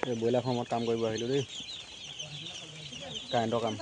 এই ব্ৰইলাৰ ফাৰ্মত কাম কৰিব আহিলোঁ দেই, কাৰেণ্টৰ কাম।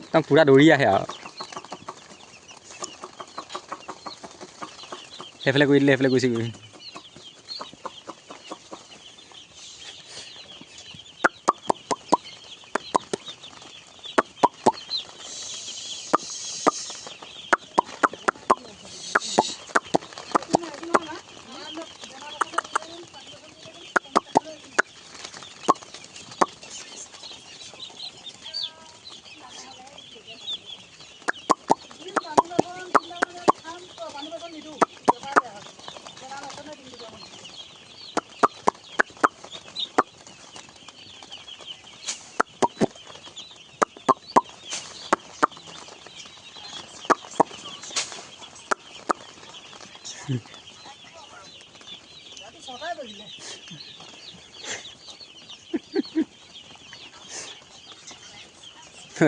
একদম পূৰা দৌৰি আহে আৰু সেইফালে কৰি দিলে সেইফালে গৈছে গৈ।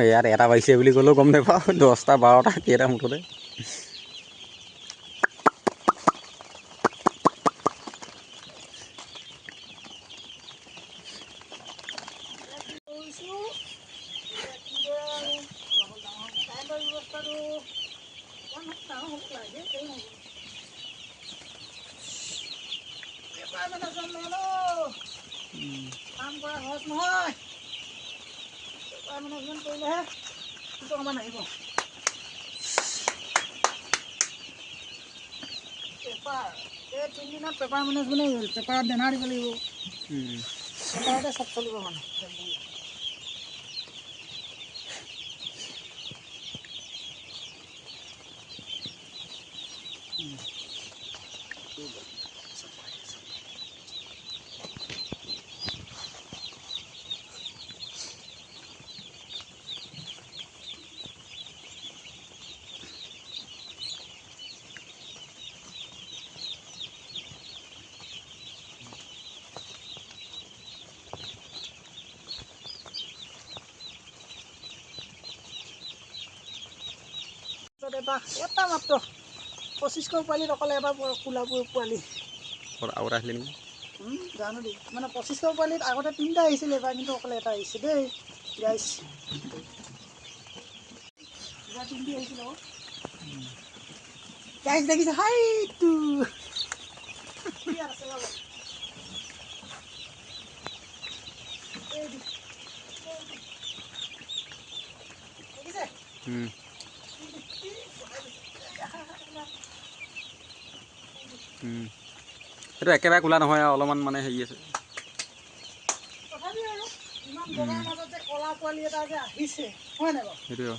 ইয়াত এটা পাইছে বুলি ক'লেও গম নাপাওঁ, 10টা 12টা কেইটা মুঠতে। কাম কৰা সহজ নহয়, মেনেজমেণ্ট কৰিলেহে দুটকামান আহিব। পেপাৰ এই তিনিদিনত পেপাৰ মেনেজমেণ্টে গ'ল, পেপাৰত দেনা দিব লাগিব, পেপাৰতে চব চলিব মানে। এটা এটা মাত্ৰ 25শ পোৱালিত অকল এটা কোলা পোৱালি আৰু আহিলে নেকি জানো দেই, মানে 25শ পোৱালিত আগতে 3টা আহিছিলে, এবাৰ কিন্তু অকল এটা আহিছে দেই গাইছ। এইবাৰ 3টি আহিছিল আকৌ গাইছ, দেখিছে হাইটো দেখিছে। সেইটো একেবাৰে কোলা নহয় আৰু অলপমান মানে হেৰি আছে। সেইটোৱে।